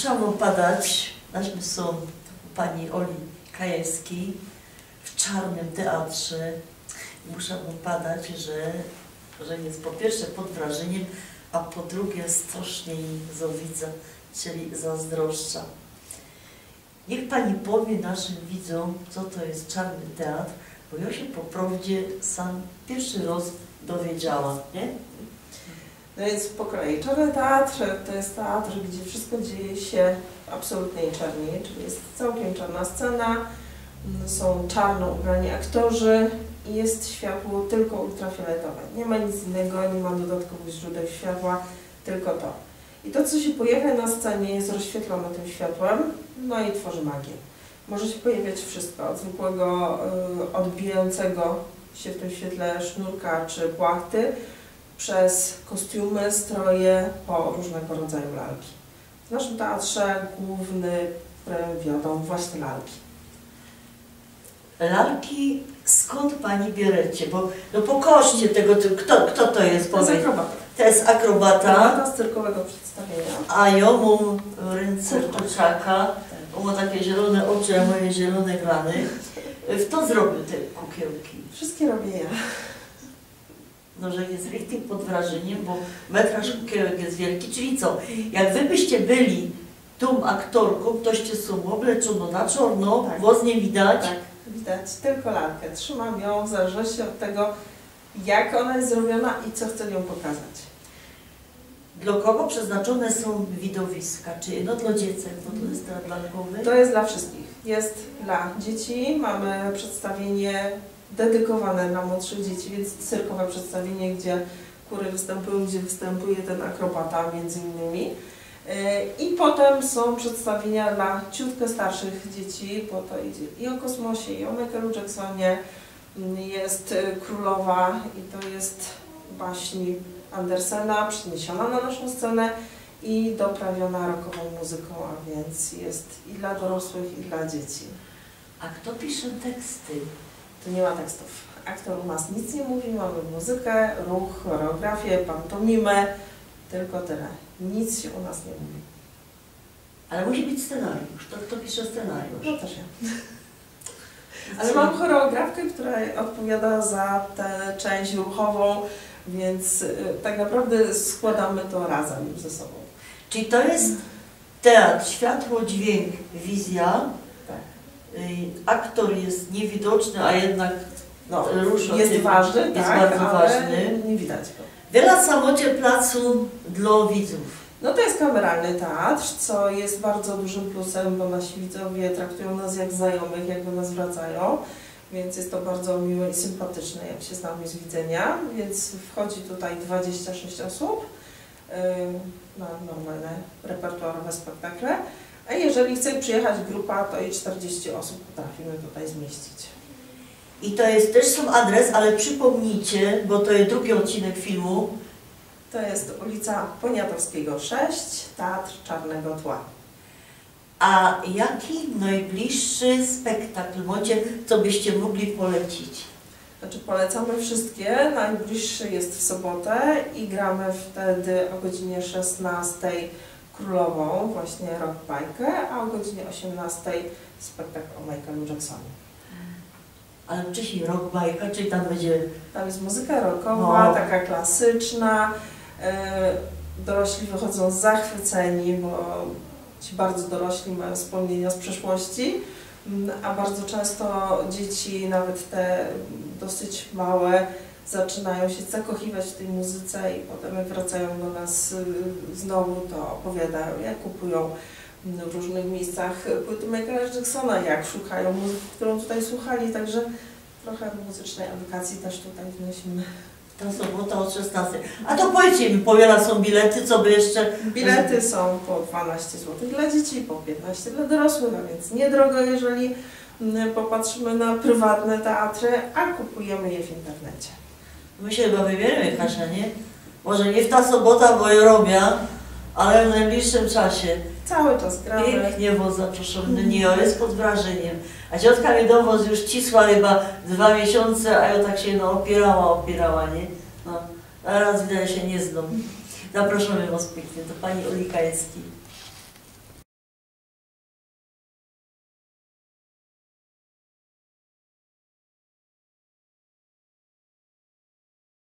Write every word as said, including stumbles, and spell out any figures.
Muszã wōm padać, znaczy my sōm u pani Oli Kajewskij w Czarnym Teatrze. Muszã wōm padać, że, że je po piyrsze pod wrażyniym, a po drugie strasznie jij zawidzã, czyli zazdroszczã. Niych pani powie naszym widzōm, co to je Czarny Teatr, bo jŏ sie po prŏwdzie sam piyrszy rŏz dowiedziała, nie? No więc po kolei. Czarny Teatr to jest teatr, gdzie wszystko dzieje się w absolutnej czerni, czyli jest całkiem czarna scena, mm, są czarno ubrani aktorzy i jest światło tylko ultrafioletowe. Nie ma nic innego, nie ma dodatkowych źródeł światła, tylko to. I to, co się pojawia na scenie, jest rozświetlone tym światłem, no i tworzy magię. Może się pojawiać wszystko, od zwykłego, y, odbijającego się w tym świetle sznurka czy płachty, przez kostiumy, stroje, po różnego rodzaju lalki. W naszym teatrze główny prym wiodą właśnie lalki. Lalki, skąd pani bierzecie? Bo, no, po koszcie tego, to kto, kto to jest? To jest Powiedz. Akrobata. To jest Akrobata, Akrobata z cyrkowego przedstawienia. A jŏ mōm w rynce kurczaka, ôn mŏ takie zielōne ôczy, a moje zielōne glany. Fto zrobił te kukiełki? Wszystkie robię ja. No, że je richtig pod wrażyniym, bo metraż kukiełek je wielki, czyli co? Jak wy byście byli tōm aktorkōm, toście sōm ôbleczōno na czŏrno, Tak. Włos niy widać. Tak, widać tylko lalkę. Trzymam ją w zależności od tego, jak ona jest zrobiona i co chcę nią pokazać. Dlŏ kogo przeznaczōne sōm widowiska? Czy jedno dlŏ dziecek, bo to jest teatr lalkowy? To jest dla wszystkich. Jest dla dzieci, mamy przedstawienie dedykowane dla młodszych dzieci, więc cyrkowe przedstawienie, gdzie kury występują, gdzie występuje ten akrobata między innymi. E, I potem są przedstawienia dla ciutkę starszych dzieci, bo to idzie i o kosmosie, i o Michaelu Jacksonie. Mm, jest, e, Królowa i to jest baśń Andersena przeniesiona na naszą scenę i doprawiona rockową muzyką, a więc jest i dla dorosłych, i dla dzieci. A kto pisze teksty? Tu nie ma tekstów. Aktor u nas nic nie mówi, mamy muzykę, ruch, choreografię, pantomimę, tylko tyle. Nic się u nas nie mówi. Ale musi być scenariusz. To kto pisze scenariusz? No też ja. Ale mam choreografkę, która odpowiada za tę część ruchową, więc, y, tak naprawdę składamy to razem ze sobą. Czyli to jest teatr, światło, dźwięk, wizja. Tak. Y, Aktor jest niewidoczny, a jednak No, Rusza jest tym, ważny, jest tak, bardzo ale ważny. Nie widać go. Wiela samocie placu dlŏ widzōw. No to jest kameralny teatr, co jest bardzo dużym plusem, bo nasi widzowie traktują nas jak znajomych, jak do nas wracają, więc jest to bardzo miłe i sympatyczne, jak się znamy z widzenia, więc wchodzi tutaj dwadzieścia sześć osób, y, na normalne, repertuarowe spektakle, a jeżeli chce przyjechać grupa, to i czterdzieści osób potrafimy tutaj zmieścić. I to jest też sam adres, ale przypomnijcie, bo to jest drugi odcinek filmu. To jest ulica Poniatowskiego sześć, Teatr Czarnego Tła. A jaki najbliższy spektakl macie, co byście mogli polecić? Znaczy, polecamy wszystkie. Najbliższy jest w sobotę i gramy wtedy o godzinie szesnastej Królową, właśnie rock bajkę, a o godzinie osiemnastej spektakl o Michaelu Jacksonie. Ale wcześniej rock bajka, czyli tam będzie... Tam jest muzyka rockowa, No. Taka klasyczna. E, dorośli wychodzą zachwyceni, bo ci bardzo dorośli mają wspomnienia z przeszłości, mm, a bardzo często dzieci, nawet te dosyć małe, zaczynają się zakochiwać w tej muzyce i potem, jak wracają do nas, y, znowu, to opowiadają, jak kupują, mm, w różnych miejscach płyty Michaela Jacksona, jak szukają muzyki, którą tutaj słuchali, także trochę muzycznej edukacji też tutaj wnosimy. Ta sobota od szesnastej. A to powiedzcie mi, po wiela są bilety, co by jeszcze... Bilety są po dwanaście złotych dla dzieci, po piętnaście dla dorosłych, a więc niedrogo, jeżeli, mm, popatrzymy na prywatne teatry, a kupujemy je w internecie. My się chyba wybierzemy, Kasia, nie? Może nie w ta sobota, bo ja robię, ale w najbliższym czasie. Cały czas gramy. Pięknie was zaproszono. Nie, ja jest pod wrażeniem. A ciotka mnie do was już cisła chyba dwa miesiące, a ja tak się, no, opierała, opierała, nie? No, a raz widzę, że się nie zną. Zapraszamy was pięknie do pani Oli Kajewskiej.